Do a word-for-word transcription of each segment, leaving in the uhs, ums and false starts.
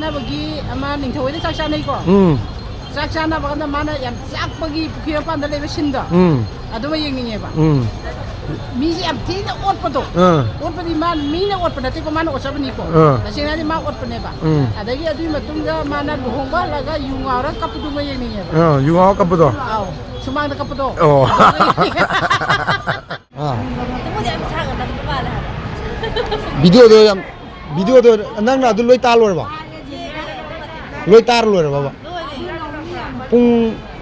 ꯆꯥꯅꯕꯒꯤ ꯑꯃ ꯅꯤꯡꯊꯧ ꯍꯣꯏꯗ ꯆꯥꯛ ꯆꯥꯅꯩꯀꯣ꯫ ꯎꯝ꯫ ꯆꯥꯛ ꯆꯥꯅꯕ ꯀꯥꯟꯗ ꯃꯥꯅ ꯌꯥꯝ ꯆꯥꯛꯄꯒꯤ ꯄꯨꯈ꯭ꯔꯤ ꯃꯄꯥꯟꯗ ꯂꯩꯕ ꯁꯤꯟꯗꯣ꯫ ꯎꯝ꯫ ꯑꯗꯨꯃ ꯌꯦꯡꯅꯤꯡꯉꯦꯕ꯫ ꯎꯝ꯫ ꯃꯤꯁꯦ ꯌꯥꯝ ꯊꯤꯅ ꯑꯣꯠꯄꯗꯣ꯫ ꯑꯥ꯫ ꯑꯣꯠꯄꯗꯤ ꯃꯥ ꯃꯤꯅ ꯑꯣꯠꯄ ꯅꯠꯇꯦꯀꯣ, ꯃꯥꯅ ꯑꯣꯠꯆꯕꯅꯤꯀꯣ꯫ ꯑꯥ꯫ ꯇꯁꯦꯡꯅꯗꯤ ꯃꯥ ꯑꯣꯠꯄꯅꯦꯕ꯫ ꯎꯝ꯫ ꯑꯗꯒꯤ ꯑꯗꯨꯒꯤ ꯃꯇꯨꯡꯗ ꯃꯥꯅ ꯂꯨꯍꯣꯡꯕ ꯍꯜꯂꯒ ꯌꯨ ꯉꯥꯎꯔꯒ ꯀꯞꯄꯗꯨꯃ ꯌꯦꯡꯅꯤꯡꯉꯦꯕ꯫ ꯑꯥ, ꯌꯨ ꯉꯥꯎꯔ ꯀꯞꯄꯗꯣ? ꯑꯥꯎ꯫ ꯁꯨꯃꯥꯡꯗ ꯀꯞꯄꯗꯣ꯫ ꯑꯣ꯫ ꯑꯗꯨꯃ ꯌꯦꯡꯅꯤꯡꯉꯦ꯫ ꯑꯥ꯫ ꯑꯗꯨꯕꯨꯗꯤ ꯌꯥꯝ ꯁꯥꯡꯅ ꯇꯞꯄ ꯃꯥꯜꯂꯦ ꯍꯥꯏꯕ꯫ ꯚꯤꯗꯤꯑꯣꯗꯣ ꯌꯥꯝ, ꯚꯤꯗꯤꯑꯣꯗꯣ ꯅꯪꯅ ꯑꯗꯨ ꯂꯣꯏ ꯇꯥ ꯂꯣꯏꯔꯕ? ꯂꯣꯏ ꯇꯥꯔ ꯂꯣꯏꯔꯕꯕ? ꯂꯣꯏꯔꯦ꯫ ꯄꯨꯡ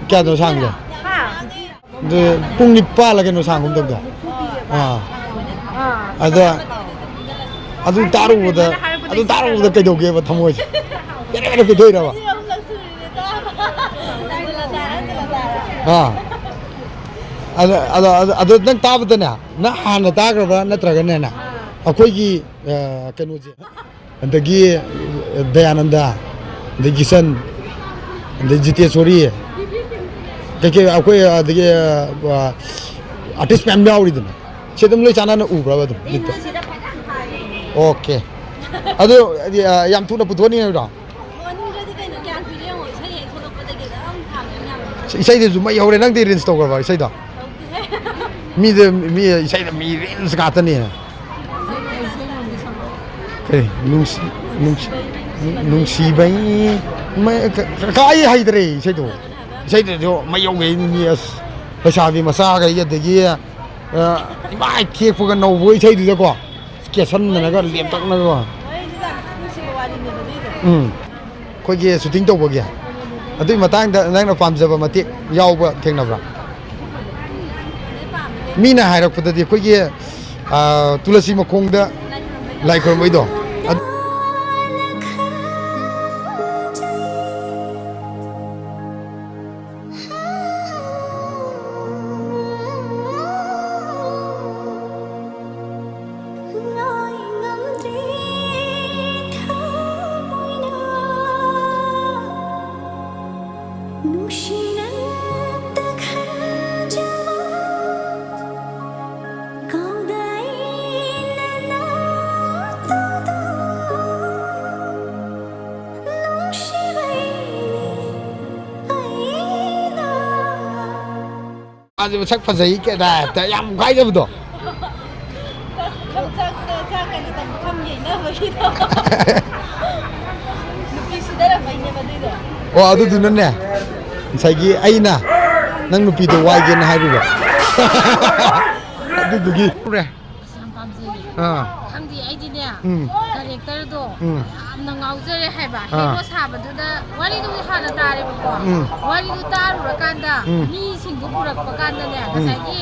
ꯀꯌꯥꯗꯅꯣ ꯁꯥꯡꯉꯤꯗꯣ? ꯍꯥ? ꯑꯗꯨ ꯄꯨꯡ ꯅꯤꯄꯥꯜꯂ ꯀꯩꯅꯣ ꯁꯥꯡꯒꯨꯝ ꯇꯧꯗ꯫ ꯑꯥ꯫ ꯑꯥ꯫ ꯑꯗ ꯑꯗꯨ ꯇꯥꯔꯨꯕꯗ, ꯑꯗꯨ ꯇꯥꯔꯨꯕꯗ ꯀꯩꯗꯧꯒꯦꯕ ꯊꯃꯣꯏꯁꯦ? ꯀꯦꯔꯦ ꯀꯦꯔꯦ ꯀꯩꯗꯧꯏꯔꯕ? ꯑꯅꯤꯔꯛ ꯑꯍꯨꯝꯂꯛ ꯁꯨꯔꯦ ꯇꯥꯕ꯫ ꯇꯟꯖꯜꯂꯛ ꯇꯥꯔꯦ, ꯇꯟꯖꯜꯂꯛ ꯇꯥꯔꯦ꯫ ꯑꯥ꯫ ꯑꯗ, ꯑꯗ, ꯑꯗ, ꯑꯗ ꯅꯪ ꯇꯥꯕꯗꯅꯦ, ꯅꯪ ꯍꯥꯟꯅ ꯇꯥꯈ꯭ꯔꯕ꯭ꯔꯥ ꯅꯠꯇ꯭ꯔꯒꯅꯅꯦ, ꯑꯩꯈꯣꯏꯒꯤ, ꯑ, ꯀꯩꯅꯣꯁꯦ, ꯑꯗꯒꯤ, ꯑ, ꯗꯌꯥꯅꯟꯗ, ꯑꯗꯩ ꯀꯤꯁꯟ, ꯑꯗꯩ ꯖꯤꯇꯦꯁꯣꯔꯤ, ꯀꯩꯀꯩ ꯑꯩꯈꯣꯏ, ꯑꯗꯒꯤ, ꯑ, ꯑ, ꯑꯥꯔꯇꯤꯁ ꯃꯌꯥꯝ ꯌꯥꯎꯔꯤꯗꯅ, ꯁꯤ ꯑꯗꯨꯝ ꯂꯣꯏ ꯆꯥꯟꯅꯅ ꯎꯕ꯭ꯔꯕ ꯑꯗꯨꯝ ꯃꯤꯠꯇ? ꯑꯣꯀꯦ꯫ ꯑꯗꯨ, ꯑ, ꯌꯥꯝ ꯊꯨꯅ ꯄꯨꯊꯣꯛꯍꯟꯅꯤꯡꯉꯤꯕ꯭ꯔꯣ? ꯃꯅꯨꯡꯗꯗꯤ ꯀꯩꯅꯣ ꯒ꯭ꯌꯥꯟ ꯄꯤꯔꯦ ꯌꯦꯡꯉꯣ, ꯏꯁꯩ ꯍꯦꯛ ꯊꯣꯛꯂꯛꯄꯗꯒꯤ ꯑꯗꯨꯝ ꯊꯥꯡꯉꯦ ꯃꯌꯥꯝ꯫ ꯏꯁꯩꯗꯨꯁꯨ ꯃꯩ ꯍꯧꯔꯦ꯫ ꯅꯪꯗꯤ ꯔꯤꯜꯁ ꯇꯧꯈ꯭ꯔꯕ ꯏꯁꯩꯗꯣ? ꯇꯧꯗꯦꯍꯦ꯫ ꯃꯤꯗ, ꯃꯤ ꯏꯁꯩꯗ ꯃꯤ ꯔꯤꯜꯁ ꯉꯥꯛꯇꯅꯦ꯫ ꯀꯩ, ꯅꯨꯡꯁꯤ-, ꯅꯨꯡꯁꯤ-, ꯅꯨꯡꯁꯤꯕꯩ ꯃꯩ-, ꯀ-, ꯀ-, ꯀ-, ꯑꯩ ꯍꯩꯇ꯭ꯔꯦ ꯏꯁꯩꯗꯣ꯫ ꯏꯁꯩꯗꯨꯁꯨ ꯃꯩ ꯍꯧꯒꯩ ꯃꯤ, ꯑꯁ, ꯂꯩꯁꯥꯕꯤ ꯃꯆꯥꯈꯩ ꯑꯗꯒꯤ, ꯑ, ꯏꯃꯥꯏ ꯊꯦꯛꯄꯒ ꯅꯧꯕ ꯏꯁꯩꯗꯨꯗꯀꯣ꯫ ꯀꯦꯁꯟꯗꯅꯒ ꯂꯦꯝꯇꯛꯅꯒ꯫ ꯋꯥꯔꯤꯁꯦ ꯌꯥꯝ ꯅꯨꯡꯁꯤꯕ ꯋꯥꯔꯤꯅꯦꯕ ꯑꯗꯨꯏꯗꯣ꯫ ꯎꯝ꯫ ꯑꯩꯈꯣꯏꯒꯤ ꯁꯨꯇꯤꯡ ꯇꯧꯕꯒꯤ꯫ ꯑꯗꯨꯒꯤ ꯃꯇꯥꯡꯗ ꯅꯪꯅ ꯄꯥꯝꯖꯕ ꯃꯇꯦꯛ ꯌꯥꯎꯕ ꯊꯦꯡꯅꯕ꯭ꯔꯥ? ꯃꯤꯅ ꯍꯥꯏꯔꯛꯄꯗꯗꯤ ꯑꯩꯈꯣꯏꯒꯤ, ꯑ, ꯇꯨꯂꯁꯤ ꯃꯈꯣꯡꯗ ꯂꯥꯏ ꯈꯨꯔꯨꯝꯕꯩꯗꯣ꯫ ꯑꯗꯨ ꯉꯥꯏ ꯉꯝꯗ꯭ꯔꯦ ꯊꯃꯣꯏꯅ ꯅꯨꯡꯁꯤ ꯅꯪꯇ ꯈꯟꯖꯕ ꯀꯥꯎꯗ ꯑꯩꯅ ꯅꯥꯇꯣꯗꯣ ꯃꯥꯁꯦ ꯃꯁꯛ ꯐꯖꯩ ꯀꯥꯏꯅ ꯍꯦꯛꯇ ꯌꯥꯝ ꯍꯥꯏꯗꯕꯗꯣ꯫ ꯈꯝ ꯆꯥꯛꯇ ꯆꯥꯛ ꯀꯩꯅꯣ ꯇꯧꯕ ꯈꯝ ꯌꯩꯅꯕꯒꯤꯗꯣ꯫ ꯅꯨꯄꯤ ꯁꯤꯗꯔꯝꯕꯩꯅꯦꯕ ꯑꯗꯨꯏꯗꯣ꯫ ꯑꯣ, ꯑꯗꯨꯗꯨꯅꯅꯦ, ꯉꯁꯥꯏꯒꯤ ꯑꯩꯅ ꯅꯪ ꯅꯨꯄꯤꯗꯣ ꯋꯥꯏꯒꯦꯅ ꯍꯥꯏꯔꯨꯕ꯫ ꯑꯗꯨꯗꯨꯒꯤ꯫ ꯌꯥꯝ ꯄꯥꯝꯖꯩꯌꯦ꯫ ꯑꯥ꯫ ꯈꯪꯗꯦ, ꯑꯩꯗꯤꯅꯦ, ꯎꯝ꯫ ꯀꯦꯔꯦꯛꯇꯔꯗꯣ ꯎꯝ꯫ ꯌꯥꯝꯅ ꯉꯥꯎꯖꯔꯦ ꯍꯥꯏꯕ꯫ ꯑꯥ꯫ ꯍꯦꯔꯣ ꯁꯥꯕꯗꯨꯗ ꯋꯥꯔꯤꯗꯨ ꯍꯥꯟꯅ ꯇꯥꯔꯦꯕꯀꯣ꯫ ꯎꯝ꯫ ꯋꯥꯔꯤꯗꯨ ꯇꯥꯔꯨꯔꯀꯥꯟꯗ ꯎꯝ꯫ ꯃꯤꯁꯤꯡꯗꯨ ꯄꯨꯔꯛꯄ ꯀꯥꯟꯗꯅꯦ, ꯎꯝ꯫ ꯉꯁꯥꯏꯒꯤ,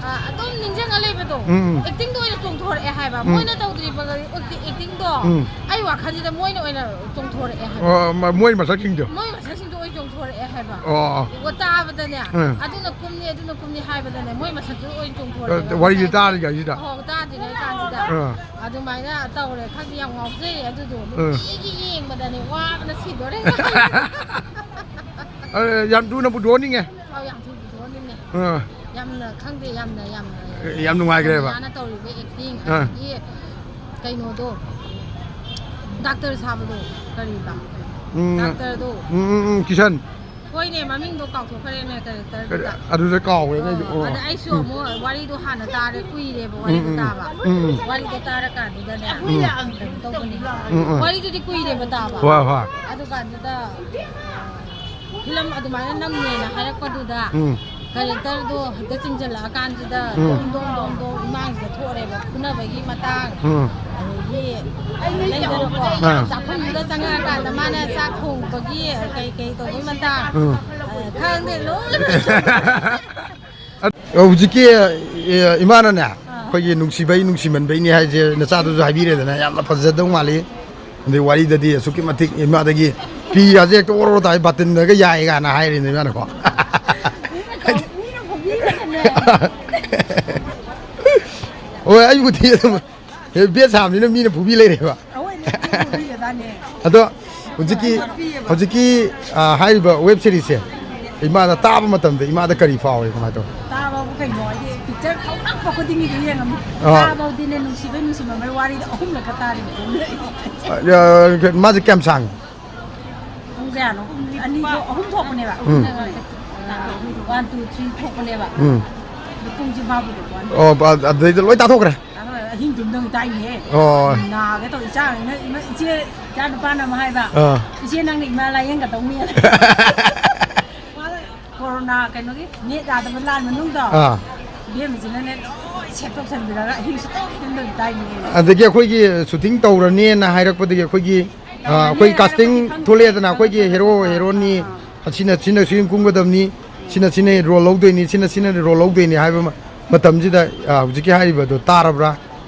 ꯑ, ꯑꯗꯨꯝ ꯅꯤꯡꯁꯤꯡꯉ ꯂꯩꯕꯗꯣ, ꯎꯝ, ꯎꯝ꯫ ꯑꯦꯛꯇꯤꯡꯗꯣ ꯑꯣꯏꯅ ꯆꯣꯡꯊꯣꯔꯛꯑꯦ ꯍꯥꯏꯕ꯫ ꯎꯝ꯫ ꯃꯣꯏꯅ ꯇꯧꯗ꯭ꯔꯤꯕ ꯑꯦꯛꯇꯤꯡꯗꯣ ꯎꯝ꯫ ꯑꯩ ꯋꯥꯈꯜꯁꯤꯗ ꯃꯣꯏꯅ ꯑꯣꯏꯅ ꯆꯣꯡꯊꯣꯔꯛꯑꯦ ꯍꯥꯏꯕ꯫ ꯑꯣ, ꯃ-, ꯃꯣꯏ ꯃꯁꯛꯁꯤꯡꯗꯣ? ꯃꯣꯏ ꯃꯁꯛꯁꯤꯡꯗꯣ ꯑꯣꯏꯅ ꯆꯣꯡꯊꯣꯔꯛꯑꯦ ꯍꯥꯏꯕ꯫ ꯑꯣ, ꯑꯣ꯫ ꯑꯣ, ꯇꯥꯕꯗꯅꯦ, ꯎꯝ꯫ ꯑꯗꯨꯅ ꯀꯨꯝꯅꯤ, ꯑꯗꯨꯅ ꯀꯨꯝꯅꯤ ꯍꯥꯏꯕꯗꯅꯦ, ꯃꯣꯏ ꯃꯁꯛꯇꯨ ꯑꯣꯏꯅ ꯆꯣꯡꯊꯣꯔꯛꯑꯦ꯫ ꯑ, ꯋꯥꯔꯤꯁꯦ ꯉꯁꯥꯏꯒꯤ ꯇꯥꯔꯤꯉꯩꯁꯤꯗ? ꯑꯣ, ꯇꯥꯗ꯭ꯔꯤꯉꯩ ꯀꯥꯟꯁꯤꯗ꯫ ꯑꯥ꯫ ꯑꯗꯨꯃꯥꯏꯅ ꯇꯧꯔꯦ꯫ ꯈꯪꯗꯦ, ꯌꯥꯝ ꯉꯥꯎꯖꯩꯌꯦ ꯑꯗꯨꯗꯣ꯫ ꯑꯥ꯫ ꯅꯨꯡꯇꯤꯒꯤ ꯌꯦꯡꯕꯗꯅꯦ, ꯋꯥꯕꯅ ꯁꯤꯗꯣꯔꯦ꯫ ꯑ, ꯌꯥꯝ ꯊꯨꯅ ꯄꯨꯊꯣꯛꯍꯟꯅꯤꯡꯉꯦ꯫ ꯑꯧ, ꯌꯥꯝ ꯊꯨꯅ ꯄꯨꯊꯣꯛꯍꯟꯅꯤꯡꯉꯦ꯫ ꯑꯥ꯫ ꯌꯥꯝꯅ, ꯈꯪꯗꯦ, ꯌꯥꯝꯅ, ꯌꯥꯝꯅ, ꯑꯦ, ꯌꯥꯝ ꯅꯨꯡꯉꯥꯏꯈ꯭ꯔꯦꯕ꯫ ꯁꯣꯅꯤꯌꯥꯅ ꯇꯧꯔꯤꯕ ꯑꯦꯛꯇꯤꯡ, ꯑꯥ꯫ ꯑꯗꯒꯤ ꯀꯩꯅꯣꯗꯣ, ꯗꯥꯛꯇꯔ ꯁꯥꯕꯗꯣ, ꯀꯔꯤꯕ? ꯎꯝ꯫ ꯗꯥꯛꯇꯔꯗꯣ꯫ ꯎꯝ, ꯎꯝ, ꯎꯝ, ꯀꯤꯁꯟ꯫ ꯍꯣꯏꯅꯦ, ꯃꯃꯤꯡꯗꯣ ꯀꯥꯎꯊꯣꯛꯈ꯭ꯔꯦꯅꯦ, ꯀꯔꯤ, ꯀꯔꯤ, ꯀꯦꯔꯦꯛꯇꯔꯗꯨꯗ꯫ ꯑꯗꯨꯗ ꯀꯥꯎꯈ꯭ꯔꯦꯅꯦ ꯑꯩꯁꯨ꯫ ꯑꯣ, ꯑꯣ꯫ ꯑꯗ ꯑꯩꯁꯨ ꯎꯝ꯫ ꯑꯃꯨꯛ ꯋꯥꯔꯤꯗꯣ ꯍꯥꯟꯅ ꯇꯥꯔꯦ, ꯀꯨꯏꯔꯦꯕ ꯎꯝ, ꯋꯥꯔꯤꯗꯣ ꯎꯝ, ꯇꯥꯕ꯫ ꯎꯝ꯫ ꯋꯥꯔꯤꯗꯣ ꯇꯥꯔꯀꯥꯟꯗꯨꯗꯅꯦ, ꯎꯝ꯫ ꯀꯩꯅꯣ ꯇꯧꯕꯅꯦ꯫ ꯎꯝ, ꯎꯝ꯫ ꯋꯥꯔꯤꯗꯨꯗꯤ ꯀꯨꯏꯔꯦꯕ ꯇꯥꯕ꯫ ꯍꯣꯏ, ꯍꯣꯏ꯫ ꯑꯗꯨꯀꯥꯟꯗꯨꯗ ꯐꯤꯂꯝ ꯑꯗꯨꯃꯥꯏꯅ ꯅꯝꯅꯦꯅ ꯍꯥꯏꯔꯛꯄꯗꯨꯗ, ꯎꯝ꯫ ꯀꯦꯔꯦꯛꯇꯔꯗꯣ ꯍꯦꯛꯇ ꯆꯤꯡꯁꯤꯜꯂꯛꯑꯀꯥꯟꯁꯤꯗ, ꯎꯝ꯫ ꯗꯣꯡ, ꯗꯣꯡ, ꯗꯣꯡ, ꯗꯣꯡ ꯏꯃꯥꯡꯁꯤꯗ ꯊꯣꯛꯑꯦꯕ, ꯐꯨꯅꯕꯒꯤ ꯃꯇꯥꯡ꯫ ꯎꯝ꯫ ꯑꯗꯒꯤ ꯂꯩꯗꯅꯀꯣ, ꯑꯥ꯫ ꯆꯥꯛꯈꯨꯝꯗꯨꯗ ꯆꯪꯉꯛꯑꯀꯥꯟꯗ ꯃꯥꯅ ꯆꯥꯛ ꯊꯣꯡꯕꯒꯤ ꯀꯩ ꯀꯩ ꯇꯧꯕꯒꯤ ꯃꯇꯥꯡ꯫ ꯎꯝ꯫ ꯑ, ꯈꯪꯗꯦ, ꯂꯣꯏꯅ꯫ ꯑ, ꯍꯧꯖꯤꯛꯀꯤ, ꯑꯦ, ꯏꯃꯥꯅꯅꯦ, ꯑꯥ꯫ ꯑꯩꯈꯣꯏꯒꯤ ꯅꯨꯡꯁꯤꯕꯩ ꯅꯨꯡꯁꯤꯃꯟꯕꯩꯅꯦ ꯍꯥꯏꯁꯦ ꯅꯆꯥꯗꯨꯁꯨ ꯍꯥꯏꯕꯤꯔꯦꯗꯅ, ꯌꯥꯝꯅ ꯐꯖꯗꯧ ꯃꯥꯜꯂꯤ꯫ ꯑꯗꯩ ꯋꯥꯔꯤꯗꯗꯤ ꯑꯁꯨꯛꯀꯤ ꯃꯇꯤꯛ ꯏꯃꯥꯗꯒꯤ ꯄꯤꯒꯥꯁꯦ ꯍꯦꯛꯇ ꯑꯣꯔꯣ ꯇꯥꯏ, ꯕꯥꯇꯤꯟꯗꯒ ꯌꯥꯏ ꯀꯥꯏꯅ ꯍꯥꯏꯔꯤꯅꯦ ꯏꯃꯥꯅꯀꯣ꯫ ꯃꯤꯅ ꯀꯧ-, ꯃꯤꯅ ꯐꯨꯕꯤꯗꯅꯅꯦ꯫ ꯍꯣꯏ, ꯑꯩꯕꯨꯗꯤ ꯑꯗꯨꯝ ꯕꯦꯠ ꯁꯥꯕꯅꯤꯅ ꯃꯤꯅ ꯐꯨꯕꯤ ꯂꯩꯔꯦꯕ꯫ ꯑꯋꯣꯏꯅꯦ, ꯐꯨꯕꯤꯔꯖꯥꯠꯅꯦ꯫ ꯑꯗꯣ ꯍꯧꯖꯤꯛꯀꯤ, ꯇꯥꯛꯄꯤꯌꯦꯕ꯫ ꯍꯧꯖꯤꯛꯀꯤ, ꯑ, ꯍꯥꯏꯔꯤꯕ ꯋꯦꯕ ꯁꯤꯔꯤꯁꯁꯦ ꯏꯃꯥꯗ ꯇꯥꯕ ꯃꯇꯝꯗ ꯏꯃꯥꯗ ꯀꯔꯤ ꯐꯥꯎꯏ, ꯀꯃꯥꯏꯅ ꯇꯧꯏ? ꯇꯥꯕꯕꯨ ꯀꯩꯅꯣ, ꯍꯥꯏꯗꯤ ꯄꯤꯛꯆꯔ ꯊꯣꯛꯂꯛꯄ ꯈꯨꯗꯤꯡꯒꯤꯗꯤ ꯌꯦꯡꯉꯝꯃꯤ꯫ ꯑꯥ꯫ ꯇꯥꯕꯕꯨꯗꯤꯅꯦ, ꯅꯨꯡꯁꯤꯕꯩ ꯅꯨꯡꯁꯤꯃꯟꯕꯩ ꯋꯥꯔꯤꯗ ꯑꯍꯨꯝꯂꯛꯀ ꯇꯥꯔꯤꯅꯤ꯫ ꯑ, ꯃꯥꯁꯦ ꯀꯌꯥꯝ ꯁꯥꯡꯉꯤ? ꯄꯨꯡ ꯀꯌꯥꯅꯣ? ꯑꯅꯤ ꯊꯣꯛ-, ꯑꯍꯨꯝ ꯊꯣꯛꯄꯅꯦꯕ꯫ ꯎꯝ꯫ ꯋꯥꯟ ꯇꯨ ꯊ꯭ꯔꯤ ꯊꯣꯛꯄꯅꯦꯕ꯫ ꯎꯝ꯫ ꯑꯗꯨ ꯄꯨꯡꯁꯦ ꯐꯥꯕꯗꯣ ꯋꯥꯟ ꯑꯣ, ꯑ-, ꯑꯗꯩꯗ ꯂꯣꯏ ꯇꯥꯊꯣꯛꯈ꯭ꯔꯦ꯫ ꯑꯗꯣ ꯑꯍꯤꯡ ꯇꯨꯝꯗꯕ ꯇꯥꯏꯅꯦꯍꯦ꯫ ꯑꯣ꯫ ꯅꯥꯒꯦ ꯇꯧ ꯏꯆꯥ ꯍꯣꯏꯅ, "ꯏꯃꯥ, ꯏꯆꯦ, ꯏꯆꯥ ꯅꯨꯄꯥꯅ ꯑꯃ ꯍꯥꯏꯕ, ꯑꯥ꯫ "ꯏꯆꯦ, ꯅꯪꯅ ꯏꯃꯥ ꯂꯥꯏꯌꯦꯡꯒꯗꯧꯅꯤ"꯫ ꯃꯥꯅ ꯀꯣꯔꯣꯅꯥ ꯀꯩꯅꯣꯒꯤ ꯅꯦꯠ ꯌꯥꯗꯕ ꯂꯥꯟ ꯃꯅꯨꯡꯗꯣ꯫ ꯑꯥ꯫ ꯏꯕꯦꯝꯃꯁꯤꯅꯅꯦ ꯂꯣꯏ ꯁꯦꯠꯇꯣꯛꯁꯟꯕꯤꯔꯒ ꯑꯍꯤꯡ ꯁꯨꯛꯇꯨꯝ ꯇꯨꯝꯗꯕꯤ ꯇꯥꯏꯅꯤꯍꯦ꯫ ꯑꯗꯒꯤ ꯑꯩꯈꯣꯏꯒꯤ ꯁꯨꯇꯤꯡ ꯇꯧꯔꯅꯦꯅ ꯍꯥꯏꯔꯛꯄꯗꯒꯤ ꯑꯩꯈꯣꯏꯒꯤ, ꯑꯥ, ꯑꯥ, ꯑꯩꯈꯣꯏ ꯅꯦꯠ ꯌꯥꯗꯕꯒꯤ ꯀꯥꯁꯇꯤꯡ ꯈꯪꯗꯦ꯫ ꯊꯣꯛꯂꯛꯑꯦꯗꯅ, ꯑꯩꯈꯣꯏꯒꯤ ꯍꯦꯔꯣ, ꯑꯥ, ꯍꯦꯔꯣꯅꯤ, ꯑꯥ꯫ ꯑꯁꯤꯅ, ꯁꯤꯅ ꯁꯤ ꯀꯨꯝꯒꯗꯕꯅꯤ, ꯁꯤꯅ ꯁꯤꯅ ꯔꯣꯜ ꯂꯧꯗꯣꯏꯅꯤ, ꯁꯤꯅ ꯁꯤꯅ ꯔꯣꯜ ꯂꯧꯗꯣꯏꯅꯤ ꯍꯥꯏꯕ ꯃ-, ꯃꯇꯝꯁꯤꯗ, ꯑ, ꯍꯧꯖꯤꯛꯀꯤ ꯍꯥꯏꯔꯤꯕꯗꯣ ꯇꯥꯔꯕ꯭ꯔꯥ?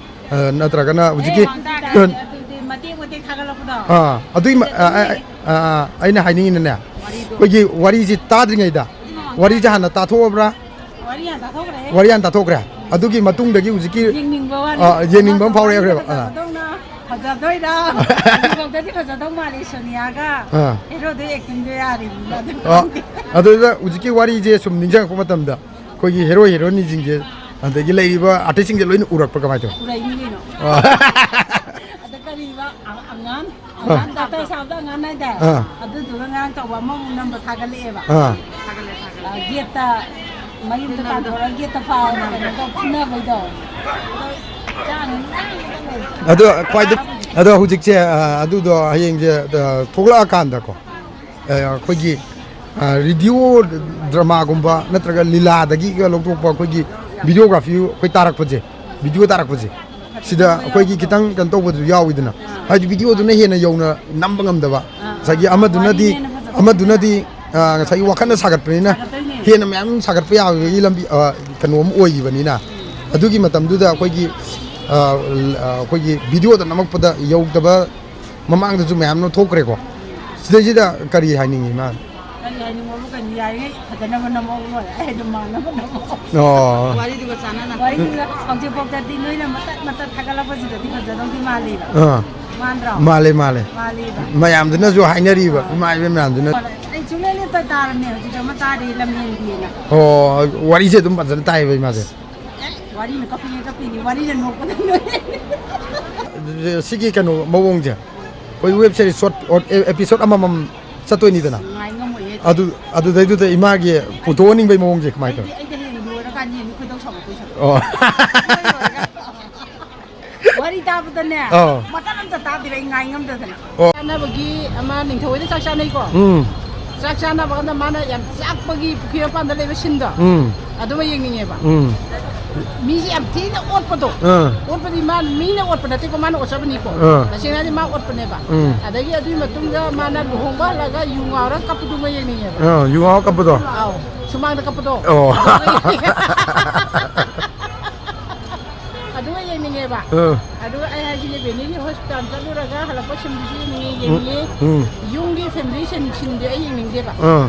ꯑ, ꯅꯠꯇ꯭ꯔꯒꯅ ꯍꯧꯖꯤꯛꯀꯤ, ꯑꯦ, ꯇꯥꯗꯦ, ꯑ, ꯑꯗꯨꯗꯤ ꯃꯇꯦꯛ ꯃꯇꯦꯛ ꯊꯥꯒꯠꯂꯛꯄꯗꯣ꯫ ꯑꯥ, ꯑꯗꯨꯏ ꯃ-, ꯑ, ꯑ, ꯑꯗꯨꯗꯤ ꯑ, ꯑ, ꯑꯩꯅ ꯍꯥꯏꯅꯤꯡꯉꯤꯅꯅꯦ, ꯋꯥꯔꯤꯗꯣ꯫ ꯑꯩꯈꯣꯏꯒꯤ ꯋꯥꯔꯤꯁꯤ ꯇꯥꯗ꯭ꯔꯤꯉꯩꯗ, ꯋꯥꯔꯤꯁꯦ ꯍꯥꯟꯅ ꯇꯥꯊꯣꯛꯑꯕ꯭ꯔꯥ? ꯋꯥꯔꯤ ꯍꯥꯟꯅ ꯇꯥꯊꯣꯛꯈ꯭ꯔꯦ꯫ ꯋꯥꯔꯤ ꯍꯥꯟꯅ ꯇꯥꯊꯣꯛꯈ꯭ꯔꯦ꯫ ꯑꯗꯨꯒꯤ ꯃꯇꯨꯡꯗꯒꯤ ꯍꯧꯖꯤꯛꯀꯤ, ꯌꯦꯡꯅꯤꯡꯕ ꯋꯥꯅꯤ꯫ ꯑ, ꯌꯦꯡꯅꯤꯡꯕ ꯑꯃ ꯐꯥꯎꯔꯛꯑꯦꯕ꯫ ꯑ꯫ ꯐꯖꯗꯧꯅ, ꯐꯖꯗꯣꯏꯔꯥ? ꯍꯧꯖꯤꯛꯐꯥꯎꯗꯗꯤ ꯐꯖꯗꯧ ꯃꯥꯜꯂꯦ ꯁꯣꯅꯤꯌꯥꯒ ꯑ꯫ ꯍꯦꯔꯣꯗꯣ ꯑꯦꯛꯇꯤꯡꯗꯣ ꯌꯥꯔꯤꯕꯅꯤꯅ ꯑꯗꯨꯝ ꯑ, ꯈꯪꯗꯦ꯫ ꯑꯗꯨꯗ ꯍꯧꯖꯤꯛꯀꯤ ꯋꯥꯔꯤꯁꯦ ꯁꯨꯝ ꯅꯤꯡꯁꯤꯡꯉꯛꯄ ꯃꯇꯝꯗ ꯑꯩꯈꯣꯏꯒꯤ ꯍꯦꯔꯣ ꯍꯦꯔꯣꯅꯤꯁꯤꯡꯁꯦ, ꯑꯗꯒꯤ ꯂꯩꯔꯤꯕ ꯑꯥꯔꯇꯤꯁꯁꯤꯡꯁꯦ ꯂꯣꯏꯅ ꯎꯔꯛꯄ ꯀꯃꯥꯏꯅ ꯇꯧꯋꯤ? ꯎꯔꯛꯏꯅꯤ ꯀꯩꯅꯣ꯫ ꯑ꯫ ꯑꯗ ꯀꯔꯤꯕ? ꯑ-, ꯑꯉꯥꯡ? ꯑꯥ꯫ ꯑꯉꯥꯡ ꯗꯥꯛꯇꯔ ꯁꯥꯕꯗ ꯑꯉꯥꯡ ꯍꯥꯏꯗꯥꯏ? ꯑꯥ꯫ ꯑꯗꯨꯗꯨꯒ ꯉꯔꯥꯡ ꯇꯧꯕ ꯑꯃꯃꯨꯛ ꯅꯝꯕ ꯊꯥꯒꯠꯂꯛꯑꯦꯕ꯫ ꯑꯥ꯫ ꯑ, ꯒꯦꯠꯇ, ꯃꯌꯨꯝꯗ ꯇꯥꯟꯊꯣꯔꯒ ꯒꯦꯠꯇ ꯐꯥꯎ ꯀꯩꯅꯣ ꯇꯧ ꯐꯨꯅꯕꯩꯗꯣ꯫ ꯑꯗꯣ ꯆꯥꯅꯤ꯫ ꯑꯗꯣ ꯈ꯭ꯋꯥꯏꯗꯩ, ꯑꯗꯣ ꯍꯧꯖꯤꯛꯁꯦ, ꯑ, ꯑꯗꯨꯗꯣ ꯍꯌꯦꯡꯁꯦ, ꯑ, ꯊꯣꯛꯂꯛꯑꯀꯥꯟꯗꯀꯣ, ꯑ, ꯑꯩꯈꯣꯏꯒꯤ, ꯑ, ꯔꯦꯗꯤꯑꯣ ꯗ꯭ꯔꯃꯥꯒꯨꯝꯕ ꯅꯠꯇ꯭ꯔꯒ ꯂꯤꯂꯥꯗꯒꯤꯒ ꯂꯧꯊꯣꯛꯄ ꯑꯩꯈꯣꯏꯒꯤ ꯚꯤꯗꯤꯑꯣꯒ꯭ꯔꯥꯐꯤ ꯑꯩꯈꯣꯏ ꯇꯥꯔꯛꯄꯁꯦ, ꯚꯤꯗꯤꯑꯣ ꯇꯥꯔꯛꯄꯁꯦ, ꯁꯤꯗ ꯑꯩꯈꯣꯏꯒꯤ ꯈꯤꯇꯪ ꯀꯩꯅꯣ ꯇꯧꯕꯗꯨ ꯌꯥꯎꯋꯤꯗꯅ, ꯍꯥꯏꯗꯤ ꯚꯤꯗꯤꯑꯣꯗꯨꯅ ꯍꯦꯟꯅ ꯌꯧꯅ ꯅꯝꯕ ꯉꯝꯗꯕ, ꯉꯁꯥꯏꯒꯤ ꯑꯃꯗꯨꯅꯗꯤ, ꯋꯥꯔꯤꯅ ꯍꯦꯟꯅ ꯐꯖꯕ ꯑꯃꯗꯨꯅꯗꯤ, ꯑ, ꯉꯁꯥꯏꯒꯤ ꯋꯥꯈꯜꯅ ꯁꯥꯒꯠꯄꯅꯤꯅ ꯁꯥꯒꯠꯇꯣꯏꯅꯦ꯫ ꯍꯦꯟꯅ ꯃꯌꯥꯝ ꯁꯥꯒꯠꯄ ꯌꯥꯕꯒꯤ ꯂꯝꯕꯤ, ꯑ, ꯀꯩꯅꯣ ꯑꯃ ꯑꯣꯏꯈꯤꯕꯅꯤꯅ, ꯑꯗꯨꯒꯤ ꯃꯇꯝꯗꯨꯗ ꯑꯩꯈꯣꯏꯒꯤ, ꯑ, ꯑ, ꯑꯩꯈꯣꯏꯒꯤ ꯚꯤꯗꯤꯑꯣꯗ ꯅꯝꯃꯛꯄꯗ ꯌꯧꯗꯕ ꯃꯃꯥꯡꯗꯁꯨ ꯃꯌꯥꯝ ꯑꯃ ꯊꯣꯛꯈ꯭ꯔꯦꯀꯣ꯫ ꯁꯤꯗꯩꯁꯤꯗ ꯀꯔꯤ ꯍꯥꯏꯅꯤꯡꯉꯤ ꯃꯥ? ꯀꯔꯤ ꯍꯥꯏꯅꯤꯡꯕꯕꯨ ꯀꯩꯅꯣ, ꯌꯥꯔꯤꯉꯩ ꯐꯖꯅꯕ ꯅꯝꯃꯛꯑꯣ ꯂꯣꯏꯔꯦ꯫ ꯑꯩ ꯑꯗꯨꯝ ꯃꯥꯟꯅꯕ ꯅꯝꯃꯛꯑꯣ꯫ ꯑꯣ꯫ ꯋꯥꯔꯤꯗꯨꯒ ꯆꯥꯟꯅꯅ꯫ ꯋꯥꯔꯤꯗꯨꯒ ꯍꯧꯖꯤꯛꯐꯥꯎꯗꯗꯤ ꯅꯣꯏꯅ ꯃꯇꯠ ꯃꯇꯠ ꯊꯥꯒꯠꯂꯛꯄꯁꯤꯗꯗꯤ ꯐꯖꯗꯧꯗꯤ ꯃꯥꯜꯂꯤꯕ꯫ ꯑꯥ꯫ ꯃꯥꯟꯗ꯭ꯔꯣ? ꯃꯥꯜꯂꯦ, ꯃꯥꯜꯂꯦ꯫ ꯃꯥꯜꯂꯤꯕ꯫ ꯃꯌꯥꯝꯗꯨꯅꯁꯨ ꯍꯥꯏꯅꯔꯤꯕ, ꯑꯥ꯫ ꯏꯃꯥ ꯏꯕꯦꯝ ꯃꯌꯥꯝꯗꯨꯅ꯫ ꯑꯩ ꯁꯨꯡꯂꯦꯞ ꯂꯦꯞꯇ ꯇꯥꯔꯝꯅꯦ, ꯍꯧꯖꯤꯛ ꯑꯃ ꯇꯥꯔꯤ, ꯂꯝꯍꯦꯟꯕꯤꯅ꯫ ꯑꯣ, ꯋꯥꯔꯤꯁꯦ ꯑꯗꯨꯝ ꯐꯖꯅ ꯇꯥꯏꯌꯦꯕ ꯏꯃꯥꯁꯦ꯫ ꯑꯦ, ꯋꯥꯔꯤꯅ ꯀꯞꯄꯤꯅꯦ, ꯀꯞꯄꯤꯅꯦ, ꯋꯥꯔꯤꯅ ꯅꯣꯛꯄꯗ ꯂꯣꯏꯔꯦ꯫ ꯁꯤꯒꯤ ꯀꯩꯅꯣ ꯃꯑꯣꯡꯁꯦ, ꯑꯩꯈꯣꯏ ꯋꯦꯕ ꯁꯤꯔꯤꯁ ꯁꯣꯔꯠ, ꯑꯦꯄꯤꯁꯣꯠ ꯑꯃꯃꯝ ꯆꯠꯇꯣꯏꯅꯤꯗꯅ꯫ ꯉꯥꯏ ꯉꯝꯃꯣꯏꯌꯦ꯫ ꯑꯗꯨ, ꯑꯗꯨꯗꯩꯗꯨꯗ ꯏꯃꯥꯒꯤ ꯄꯨꯊꯣꯛꯍꯟꯅꯤꯡꯕꯩ ꯃꯑꯣꯡꯁꯦ ꯀꯃꯥꯏꯅ ꯇꯧꯋꯤ? ꯑꯩꯗꯤ ꯍꯌꯦꯡ ꯂꯣꯏꯔꯀꯥꯟꯗ ꯌꯦꯡꯅꯤ, ꯈꯣꯏꯗꯧ ꯁꯥꯎꯒꯠꯇꯣꯏ ꯁꯔꯨꯛ꯫ ꯑꯣ꯫ ꯋꯥꯔꯤ ꯇꯥꯕꯗꯅꯦ, ꯑꯥ꯫ ꯃꯇꯝ ꯑꯝꯇ ꯇꯥꯗꯦꯕ, ꯑꯩ ꯉꯥꯏ ꯉꯝꯗꯗꯅ꯫ ꯑꯣ꯫ ꯆꯥꯅꯕꯒꯤ ꯑꯃ ꯅꯤꯡꯊꯧ ꯍꯣꯏꯗ ꯆꯥꯛ ꯆꯥꯅꯩꯀꯣ꯫ ꯎꯝ꯫ ꯆꯥꯛ ꯆꯥꯅꯕ ꯀꯥꯟꯗ ꯃꯥꯅ ꯌꯥꯝ ꯆꯥꯛꯄꯒꯤ ꯄꯨꯈ꯭ꯔꯤ ꯃꯄꯥꯟꯗ ꯂꯩꯕ ꯁꯤꯟꯗꯣ꯫ ꯎꯝ꯫ ꯑꯗꯨꯃ ꯌꯦꯡꯅꯤꯡꯉꯦꯕ꯫ ꯎꯝ꯫ ꯃꯤꯁꯦ ꯌꯥꯝ ꯊꯤꯅ ꯑꯣꯠꯄꯗꯣ꯫ ꯑꯥ꯫ ꯑꯣꯠꯄꯗꯤ ꯃꯥ, ꯃꯤꯅ ꯑꯣꯠꯄ ꯅꯠꯇꯦꯀꯣ, ꯃꯥꯅ ꯑꯣꯠꯆꯕꯅꯤꯀꯣ꯫ ꯑꯥ꯫ ꯇꯁꯦꯡꯅ ꯍꯥꯏꯗꯤ ꯃꯥ ꯑꯣꯠꯄꯅꯦꯕ꯫ ꯎꯝ꯫ ꯑꯗꯒꯤ ꯑꯗꯨꯒꯤ ꯃꯇꯨꯡꯗ ꯃꯥꯅ ꯂꯨꯍꯣꯡꯕ ꯍꯜꯂꯒ ꯌꯨ ꯉꯥꯎꯔꯒ ꯀꯞꯄꯗꯨꯃ ꯌꯦꯡꯅꯤꯡꯉꯦꯕ꯫ ꯑꯥ, ꯌꯨ ꯉꯥꯎꯔ ꯀꯞꯄꯗꯣ? ꯑꯥꯎ, ꯁꯨꯃꯥꯡꯗ ꯀꯞꯄꯗꯣ꯫ ꯑꯣ꯫ ꯑꯗꯨꯒ ꯌꯦꯡꯅꯤꯡꯉꯦꯕ꯫ ꯑꯥ꯫ ꯑꯗꯨꯒ ꯑꯩ ꯍꯥꯏꯁꯤꯅꯦ, ꯕꯦꯅꯤꯒꯤ ꯍꯣꯁꯄꯤꯇꯥꯜ ꯆꯠꯂꯨꯔꯒ ꯍꯜꯂꯛꯄ ꯁꯤꯟꯗꯨꯁꯨ ꯌꯦꯡꯅꯤꯡꯉꯦ, ꯎꯝ, ꯌꯦꯡꯅꯤꯡꯉꯦ꯫ ꯎꯝ꯫ ꯌꯨꯝꯒꯤ ꯐꯦꯃꯤꯂꯤ ꯁꯤꯟ, ꯁꯤꯟꯗꯤ ꯑꯩ ꯌꯦꯡꯅꯤꯡꯗꯦꯕ꯫ ꯑꯥ꯫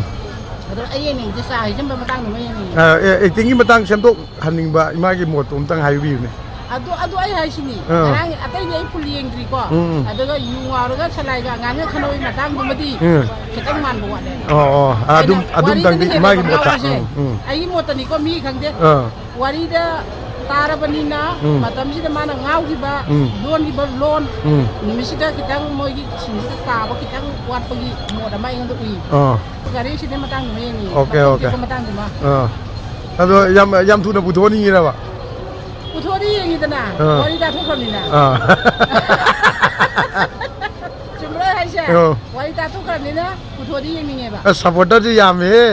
ꯑꯗꯣ ꯑꯩ ꯌꯦꯡꯅꯤꯡꯉꯤꯁꯦ ꯆꯥ ꯍꯩꯖꯤꯟꯕ ꯃꯇꯥꯡꯗꯨꯃ ꯌꯦꯡꯅꯤꯡꯉꯦ꯫ ꯑꯥ, ꯑꯦ, ꯑꯦꯛꯇꯤꯡꯒꯤ ꯃꯇꯥꯡ ꯁꯦꯝꯗꯣꯛꯍꯟꯅꯤꯡꯕ ꯏꯃꯥꯒꯤ ꯃꯣꯠꯇꯣ ꯑꯝꯇꯪ ꯍꯥꯏꯕꯤꯌꯨꯅꯦ꯫ ꯑꯗꯨ, ꯑꯗꯨ ꯑꯩ ꯍꯥꯏꯁꯤꯅꯤ꯫ ꯑꯥ꯫ ꯉꯔꯥꯡ ꯑꯇꯩꯗꯤ ꯑꯩ ꯐꯨꯜ ꯌꯦꯡꯗ꯭ꯔꯤꯀꯣ꯫ ꯎꯝ꯫ ꯑꯗꯨꯒ ꯌꯨ ꯉꯥꯎꯔꯒ ꯁꯂꯥꯏꯒ ꯑꯉꯥꯡꯒ ꯈꯟꯅꯕꯒꯤ ꯃꯇꯥꯡꯗꯨꯃꯗꯤ ꯎꯝ꯫ ꯈꯤꯇꯪ ꯃꯥꯟꯕ ꯋꯥꯠꯂꯦ꯫ ꯑꯣ, ꯑꯣ, ꯑꯗꯨꯝ, ꯑꯩꯅ ꯑꯗꯨꯝꯇꯪꯗꯤ ꯋꯥꯔꯤꯗꯨꯅ ꯏꯃꯥꯒꯤ ꯍꯦꯜꯂꯦꯕ ꯃꯣꯠꯇ꯫ ꯉꯥꯎꯕꯁꯦ꯫ ꯎꯝ, ꯎꯝ꯫ ꯑꯩꯒꯤ ꯃꯣꯠꯇꯅꯤꯀꯣ, ꯃꯤ ꯈꯪꯗꯦ꯫ ꯑꯥ꯫ ꯋꯥꯔꯤꯗ ꯇꯥꯔꯕꯅꯤꯅ ꯎꯝ꯫ ꯃꯇꯝꯁꯤꯗ ꯃꯥꯅ ꯉꯥꯎꯈꯤꯕ, ꯎꯝ꯫ ꯂꯣꯟꯈꯤꯕ ꯂꯣꯟ, ꯎꯝ꯫ ꯅꯨꯃꯤꯠꯁꯤꯗ ꯈꯤꯇꯪ ꯃꯣꯏꯒꯤ ꯁꯤꯟꯁꯤꯗ ꯇꯥꯕ ꯈꯤꯇꯪ ꯋꯥꯠꯄꯒꯤ ꯃꯣꯠ ꯑꯃ ꯑꯩꯉꯣꯟꯗ ꯎꯏ꯫ ꯑꯥ꯫ ꯒꯥꯔꯤꯁꯤꯗꯤ ꯃꯇꯥꯡꯗꯨꯃ ꯌꯦꯡꯅꯤꯡꯉꯤ꯫ ꯑꯣꯀꯦ, ꯃꯈꯣꯡ ꯑꯣꯀꯦ꯫ ꯇꯦꯛꯄ ꯃꯇꯥꯡꯗꯨꯃ꯫ ꯑꯥ꯫ ꯑꯗꯣ ꯌꯥꯝ, ꯌꯥꯝ ꯊꯨꯅ ꯄꯨꯊꯣꯛꯍꯟꯅꯤꯡꯉꯤꯔꯕ? ꯄꯨꯊꯣꯛꯑꯗꯤ ꯌꯦꯡꯉꯤꯗꯅ, ꯑꯥ꯫ ꯋꯥꯔꯤ ꯇꯥꯊꯣꯛꯈ꯭ꯔꯕꯅꯤꯅ꯫ ꯑꯥ꯫ ꯆꯨꯝꯕ꯭ꯔꯣ ꯑꯩ ꯍꯥꯏꯁꯦ? ꯑꯥ꯫ ꯋꯥꯔꯤ ꯇꯥꯊꯣꯛꯈ꯭ꯔꯕꯅꯤꯅ ꯄꯨꯊꯣꯛꯑꯗꯤ ꯌꯦꯡꯅꯤꯡꯉꯦꯕ꯫ ꯑꯁ, ꯁꯞꯄꯣꯔꯇꯔꯗꯤ ꯌꯥꯝꯃꯦꯍꯦ꯫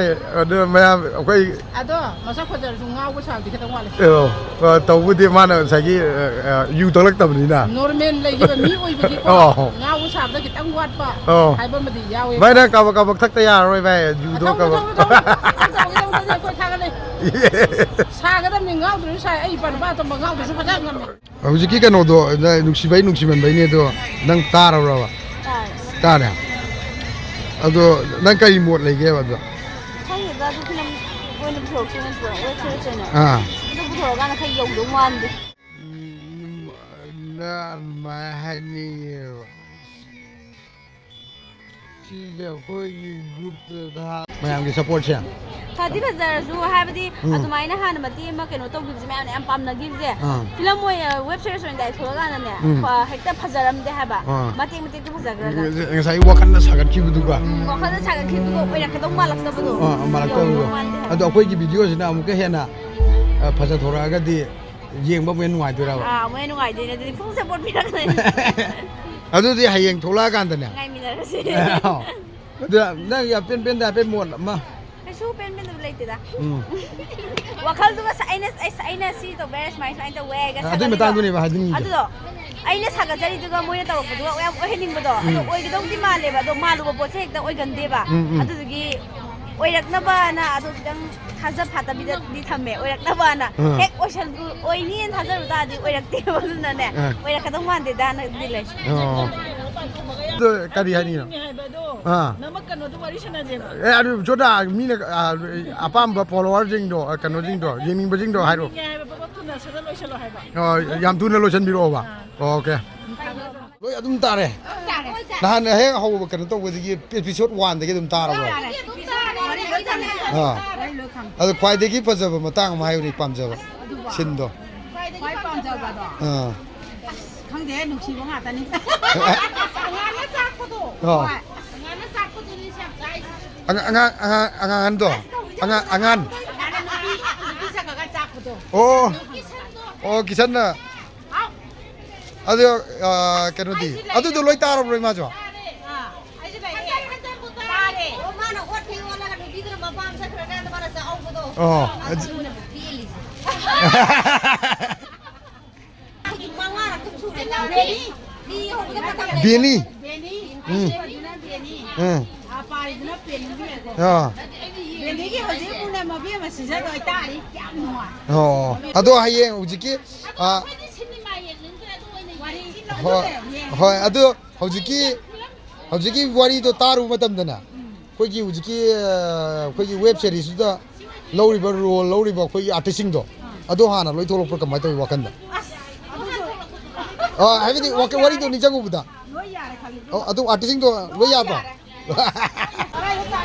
ꯑꯗꯨ ꯃꯌꯥꯝ ꯑꯩꯈꯣꯏ ꯑꯗꯣ ꯃꯁꯛ ꯐꯖꯔꯁꯨ ꯉꯥꯎꯕ ꯁꯥꯕꯗꯤ ꯈꯤꯇꯪ ꯋꯥꯠꯂꯦ꯫ ꯑꯣ, ꯑ, ꯇꯧꯕꯗꯤ ꯃꯥꯅ ꯉꯁꯥꯏꯒꯤ, ꯑ, ꯑ, ꯌꯨ ꯊꯛꯂꯛꯇꯕꯅꯤꯅ꯫ ꯅꯣꯔꯃꯦꯜ ꯂꯩꯈꯤꯕ ꯃꯤ ꯑꯣꯏꯕꯒꯤꯀꯣ, ꯑꯣ꯫ ꯉꯥꯎꯕ ꯁꯥꯕꯗ ꯈꯤꯇꯪ ꯋꯥꯠꯄ ꯑꯣ꯫ ꯍꯥꯏꯕ ꯑꯃꯗꯤ ꯌꯥꯎꯋꯦ꯫ ꯚꯥꯏ, ꯅꯪ ꯀꯥꯕꯛ ꯀꯥꯕꯛ ꯊꯛꯇ ꯌꯥꯔꯔꯣꯏ, ꯚꯥꯏ, ꯌꯨꯗꯣ ꯊꯛꯎ, ꯀꯥꯕꯛ꯫ ꯊꯛꯎ, ꯊꯛꯎ꯫ ꯊꯛꯇꯕꯒꯤꯗꯃꯛꯇꯗꯤ ꯑꯩꯈꯣꯏ ꯊꯥꯒꯠꯂꯦ꯫ ꯁꯥꯒꯗꯕꯅꯤ, ꯉꯥꯎꯗ꯭ꯔꯁꯨ ꯁꯥꯏ꯫ ꯑꯩ ꯏꯄꯥ ꯅꯨꯄꯥ ꯑꯇꯣꯝꯕ ꯉꯥꯎꯗ꯭ꯔꯁꯨ ꯐꯖꯅ ꯉꯝꯃꯦ꯫ ꯍꯧꯖꯤꯛꯀꯤ ꯀꯩꯅꯣꯗꯣ, ꯅꯪ ꯅꯨꯡꯁꯤꯕꯩ ꯅꯨꯡꯁꯤꯃꯟꯕꯩꯅꯦ ꯑꯗꯣ, ꯅꯪ ꯇꯥꯔꯕ꯭ꯔꯕ? ꯇꯥꯔꯦ꯫ ꯇꯥꯔꯦ? ꯑꯗꯣ ꯅꯪ ꯀꯔꯤ ꯃꯣꯠ ꯂꯩꯒꯦꯕ ꯑꯗꯣ? ꯈꯪꯗꯦꯗ, ꯑꯗꯨ ꯐꯤꯂꯝ ꯑꯣꯏꯅ ꯄꯨꯊꯣꯔꯛꯇꯣꯏ ꯅꯠꯇ꯭ꯔꯣ? ꯋꯦꯕ ꯁꯤꯔꯤꯁ ꯑꯣꯏꯅ? ꯑꯥ꯫ ꯑꯗꯨ ꯄꯨꯊꯣꯔꯛꯑꯀꯥꯟꯗ ꯈꯔ ꯌꯧꯗꯧ ꯃꯥꯟꯗꯦ꯫ ꯎꯝ, ꯅꯪ ꯑꯗꯨꯃꯥꯏꯅ ꯍꯥꯏꯅꯤꯡꯉꯦꯕ꯫ ꯁꯤꯁꯦ ꯑꯩꯈꯣꯏꯒꯤ ꯒ꯭ꯔꯨꯞꯇ ꯊꯥ-, ꯃꯌꯥꯝꯒꯤ ꯁꯞꯄꯣꯔꯠꯁꯦ꯫ ꯐꯗꯤ ꯐꯖꯔꯁꯨ, ꯍꯥꯏꯕꯗꯤ, ꯎꯝ꯫ ꯑꯗꯨꯃꯥꯏꯅ ꯍꯥꯟꯅ ꯃꯇꯦꯛ ꯑꯃ ꯀꯩꯅꯣ ꯇꯧꯈꯤꯕꯁꯦ, ꯃꯌꯥꯝꯅ ꯌꯥꯝ ꯄꯥꯝꯅꯈꯤꯕꯁꯦ, ꯑꯥ꯫ ꯐꯤꯂꯝ ꯑꯣꯏ, ꯋꯦꯕ ꯁꯤꯔꯤꯁ ꯑꯣꯏꯅ ꯗꯥꯏꯔꯦꯛ ꯊꯣꯛꯂꯛꯑꯀꯥꯟꯗꯅꯦ, ꯎꯝ꯫ ꯐ-, ꯍꯦꯛꯇ ꯐꯖꯔꯝꯗꯦ ꯍꯥꯏꯕ꯫ ꯑꯥ꯫ ꯃꯇꯦꯛ ꯃꯇꯦꯛꯇ ꯐꯖꯈ꯭ꯔꯒ꯫ ꯉꯁꯥꯏ ꯋꯥꯈꯜꯅ ꯁꯥꯒꯠꯈꯤꯕꯗꯨꯒ꯫ ꯎꯝ, ꯋꯥꯈꯜꯗ ꯁꯥꯒꯠꯈꯤꯕꯗꯨꯒ ꯑꯣꯏꯔꯛꯀꯗꯧ ꯃꯥꯜꯂꯛꯇꯕꯗꯣ꯫ ꯑꯥ, ꯑꯥ, ꯃꯥꯜꯂꯛꯇꯕꯗꯣ꯫ ꯌꯧꯗꯧ ꯃꯥꯟꯗꯦ ꯍꯥꯏꯕ꯫ ꯑꯗꯣ ꯑꯩꯈꯣꯏꯒꯤ ꯚꯤꯗꯤꯑꯣꯁꯤꯅ ꯑꯃꯨꯛꯀ ꯍꯦꯟꯅ, ꯑ, ꯐꯖꯊꯣꯔꯛꯑꯒꯗꯤ ꯌꯦꯡꯕ ꯑꯃꯨꯛ ꯍꯦꯟꯅ ꯅꯨꯡꯉꯥꯏꯗꯣꯏꯔꯕ? ꯑꯥ, ꯑꯃꯨꯛ ꯍꯦꯟꯅ ꯅꯨꯡꯉꯥꯏꯗꯣꯏꯅꯦ꯫ ꯑꯗꯨꯗꯤ full support ꯄꯤꯔꯛꯀꯅꯤ꯫ ꯑꯗꯨꯗꯤ ꯍꯌꯦꯡ ꯊꯣꯛꯂꯛꯑꯀꯥꯟꯗꯅꯦ꯫ ꯉꯥꯏꯃꯤꯟꯅꯔꯁꯤ꯫ ꯑꯗꯨ ꯅꯪ ꯌꯥꯝ ꯄꯦꯟ ꯄꯦꯟꯗ ꯍꯥꯏꯐꯦꯠ ꯃꯣꯠ ꯑꯃ꯫ ꯀꯩꯁꯨ ꯄꯦꯟ ꯄꯦꯟꯗꯕ ꯂꯩꯇꯦꯗ꯫ ꯎꯝ꯫ ꯋꯥꯈꯜꯗꯨꯒ ꯁ-, ꯑꯩꯅ, ꯑꯩꯁ-, ꯑꯩꯅ ꯁꯤ ꯇꯧꯕ ꯌꯥꯏ, ꯁꯨꯃꯥꯏ, ꯁꯨꯃꯥꯏꯅ ꯇꯧꯕ ꯌꯥꯏꯒ ꯑꯗꯨꯏ ꯁꯥꯒꯠꯂꯤꯗꯣ꯫ ꯃꯇꯥꯡꯗꯨꯅꯦꯕ ꯍꯥꯏꯅꯤꯡꯉꯤꯗꯣ꯫ ꯑꯗꯨꯗꯣ ꯑꯩꯅ ꯁꯥꯒꯠꯆꯔꯤꯗꯨꯒ ꯃꯣꯏꯅ ꯇꯧꯔꯛꯄꯗꯨꯒ ꯌꯥꯝ ꯑꯣꯏꯍꯟꯅꯤꯡꯕꯗꯣ꯫ ꯑꯗꯣ ꯎꯝ꯫ ꯑꯣꯏꯒꯗꯧꯗꯤ ꯃꯥꯜꯂꯦꯕ, ꯑꯗꯣ ꯃꯥꯜꯂꯨꯕ ꯄꯣꯠꯁꯦ ꯍꯦꯛꯇ ꯑꯣꯏꯒꯟꯗꯦꯕ꯫ ꯎꯝ, ꯎꯝ꯫ ꯑꯗꯨꯗꯨꯒꯤ ꯑꯣꯏꯔꯛꯅꯕꯅ ꯑꯗꯣ ꯈꯤꯇꯪ ꯊꯥꯖ ꯐꯥꯠꯇꯕꯤꯗꯗꯤ ꯊꯝꯃꯦ꯫ ꯑꯣꯏꯔꯛꯅꯕꯅ꯫ ꯑꯥ꯫ ꯍꯦꯛ ꯑꯣꯏꯁꯟ-, ꯑꯣꯏꯅꯤꯅ ꯊꯥꯖꯔꯨ ꯇꯥꯔꯗꯤ ꯑꯣꯏꯔꯛꯇꯦꯕ꯫ ꯑꯗꯨꯅꯅꯦ, ꯑꯥ꯫ ꯑꯣꯏꯔꯛꯀꯗꯧ ꯃꯥꯟꯗꯦꯗꯅꯗꯤ ꯂꯩ꯫ ꯑꯣ꯫ ꯑꯗꯨ ꯀꯔꯤ ꯍꯥꯏꯅꯤꯡꯉꯤꯅꯣ? ꯍꯥꯏꯕ ꯑꯗꯣ ꯑꯥ꯫ ꯅꯃꯛ ꯀꯩꯅꯣꯗꯣ ꯋꯥꯔꯤ ꯁꯥꯟꯅꯁꯦꯕ꯫ ꯑꯦ, ꯑꯗꯨ ꯆꯣꯗꯥ, ꯃꯤꯅ, ꯑ, ꯑꯄꯥꯝꯕ follower ꯁꯤꯡꯗꯣ, ꯑ, ꯀꯩꯅꯣꯁꯤꯡꯗꯣ, ꯌꯦꯡꯅꯤꯡꯕꯁꯤꯡꯗꯣ ꯍꯥꯏꯔꯣ꯫ ꯌꯦꯡꯅꯤꯡꯉꯦ ꯍꯥꯏꯕ ꯄꯣꯠꯇꯣ ꯊꯨꯅ ꯁꯠ ꯁꯠ ꯂꯣꯏꯁꯜꯂꯣ ꯍꯥꯏꯕ꯫ ꯑꯣ, ꯌꯥꯝ ꯊꯨꯅ ꯂꯣꯏꯁꯤꯟꯕꯤꯔꯛꯑꯣꯕ꯫ ꯑꯥ꯫ ꯑꯣꯀꯦ꯫ ꯂꯣꯏ ꯑꯗꯨꯝ ꯇꯥꯔꯦ꯫ ꯅꯍꯥꯟ ꯍꯦꯛ ꯍꯧꯕ ꯀꯩꯅꯣ ꯇꯧꯕꯗꯒꯤ episode one ꯗꯒꯤ ꯑꯗꯨꯝ ꯇꯥꯔꯕ? ꯇꯥꯔꯦ꯫ ꯑꯥ꯫ ꯑꯗꯣ ꯈ꯭ꯋꯥꯏꯗꯒꯤ ꯐꯖꯕ ꯃꯇꯥꯡ ꯑꯃ ꯍꯥꯏꯌꯨꯅꯦ, ꯄꯥꯝꯖꯕ ꯁꯤꯟꯗꯣ꯫ ꯈ꯭ꯋꯥꯏ ꯄꯥꯝꯖꯕꯗꯣ? ꯑꯥ꯫ ꯑꯁ, ꯈꯪꯗꯦ, ꯅꯨꯡꯁꯤꯕ ꯉꯥꯛꯇꯅꯤ꯫ ꯑꯉꯥꯡꯅ ꯆꯥꯛꯄꯗꯣ꯫ ꯑꯥ꯫ ꯍꯣꯏ꯫ ꯑꯉꯥꯡꯅ ꯆꯥꯛꯄꯗꯨꯅꯤ ꯁꯤ ꯌꯥꯝ ꯆꯥꯏꯁꯦ꯫ ꯑꯉꯥꯡ, ꯑꯉꯥꯡ, ꯑꯉꯥꯡ, ꯑꯉꯥꯡ ꯑꯍꯟꯗꯣ? ꯑꯉꯥꯡ, ꯑꯉꯥꯡ꯫ ꯑꯉꯥꯡꯅ ꯅꯨꯄꯤ, ꯅꯨꯄꯤ ꯁꯛꯈ꯭ꯔꯒ ꯆꯥꯛꯄꯗꯣ꯫ ꯑꯣ꯫ ꯀꯤꯁꯟꯗꯣ꯫ ꯑꯣ, ꯀꯤꯁꯟꯅ꯫ ꯍꯥꯎ꯫ ꯑꯗꯣ, ꯑ, ꯀꯩꯅꯣꯗꯤ? ꯑꯩꯁꯨ ꯂꯩꯌꯦ꯫ ꯑꯗꯨꯗꯣ ꯂꯣꯏ ꯇꯥꯔꯕ꯭ꯔꯣ, ꯏꯃꯥꯁꯨ? ꯇꯥꯔꯦ꯫ ꯑꯥ, ꯑꯩꯁꯨ ꯂꯩꯌꯦ꯫ ꯍꯟꯖꯟ ꯍꯟꯖꯟꯕꯨ ꯇꯥꯔꯦ꯫ ꯇꯥꯔꯦ꯫ ꯑꯣ, ꯃꯥꯅ ꯑꯣꯠꯈꯩ ꯑꯣꯜꯂꯒ ꯅꯨꯄꯤꯗꯨꯅ ꯃꯄꯥꯝ ꯆꯠꯈ꯭ꯔꯀꯥꯟꯗ ꯃꯥꯅ ꯆꯥꯛꯍꯧꯕꯗꯣ꯫ ꯑꯣ꯫ ꯑꯗꯨꯅꯕꯨ ꯄꯦꯜꯂꯤꯁꯦ꯫ ꯑꯩꯈꯣꯏꯒꯤ ꯃꯉꯥꯔꯛꯇ ꯁꯨꯔꯦ꯫ ꯕꯦꯅꯤ꯫ ꯕꯤ ꯍꯧꯕꯗ ꯃꯇꯝ ꯂꯩ꯫ ꯕꯦꯅꯤ꯫ ꯕꯦꯅꯤ꯫ ꯎꯝ꯫ ꯑꯍꯥꯟꯕꯗꯨꯅ ꯕꯦꯅꯤ꯫ ꯎꯝ꯫ ꯑꯄꯥꯏꯗꯨꯅ ꯄꯦꯅꯤ꯫ ꯑꯥ꯫ ꯕꯦꯅꯤꯒꯤ ꯍꯧꯖꯤꯛ ꯎꯅ ꯃꯕꯦꯝꯃ ꯁꯤꯖꯟ ꯑꯣꯏꯇꯥꯔꯗꯤ ꯀꯌꯥꯝ ꯅꯨꯡꯉꯥꯏ꯫ ꯑꯣ꯫ ꯑꯗꯣ ꯍꯌꯦꯡ ꯍꯧꯖꯤꯛꯀꯤ, ꯑ, ꯑꯩꯈꯣꯏꯗꯤ ꯁꯤꯅꯦꯃꯥ ꯌꯦꯡꯅꯤꯡꯗ꯭ꯔꯦ, ꯑꯗꯨ ꯑꯣꯏꯅ ꯋꯥꯔꯤ ꯌꯦꯡꯁꯤ꯫ ꯍꯣꯏ, ꯍꯣꯏ, ꯑꯗꯨ ꯍꯧꯖꯤꯛꯀꯤ, ꯍꯧꯖꯤꯛꯀꯤ ꯋꯥꯔꯤꯗꯣ ꯇꯥꯔꯨꯕ ꯃꯇꯝꯗꯅꯦ, ꯑꯩꯈꯣꯏꯒꯤ ꯍꯧꯖꯤꯛꯀꯤ, ꯑ, ꯑꯩꯈꯣꯏꯒꯤ ꯋꯦꯕ ꯁꯦꯔꯤꯁꯇꯨꯗ ꯂꯧꯔꯤꯕ ꯔꯣꯜ ꯂꯧꯔꯤꯕ ꯑꯩꯈꯣꯏꯒꯤ ꯑꯥꯔꯇꯤꯁꯁꯤꯡꯗꯣ, ꯑꯗꯨ ꯍꯥꯟꯅ ꯂꯣꯏ ꯊꯣꯛꯂꯛꯄ꯭ꯔꯥ, ꯀꯃꯥꯏꯅ ꯇꯧꯋꯤ ꯋꯥꯈꯟꯗ? ꯑꯁ, ꯑꯗꯨꯁꯨ ꯑ, ꯍꯥꯏꯕꯗꯤ ꯋꯥ-, ꯋꯥꯔꯤꯗꯣ ꯅꯤꯡꯁꯤꯡꯉꯨꯕꯗ꯫ ꯂꯣꯏ ꯌꯥꯔꯦ ꯈꯜꯂꯤ꯫ ꯑꯣ, ꯑꯗꯨ ꯑꯥꯔꯇꯤꯁꯁꯤꯡꯗꯣ ꯂꯣꯏ ꯌꯥꯕ꯭ꯔꯣ? ꯌꯥꯔꯦ꯫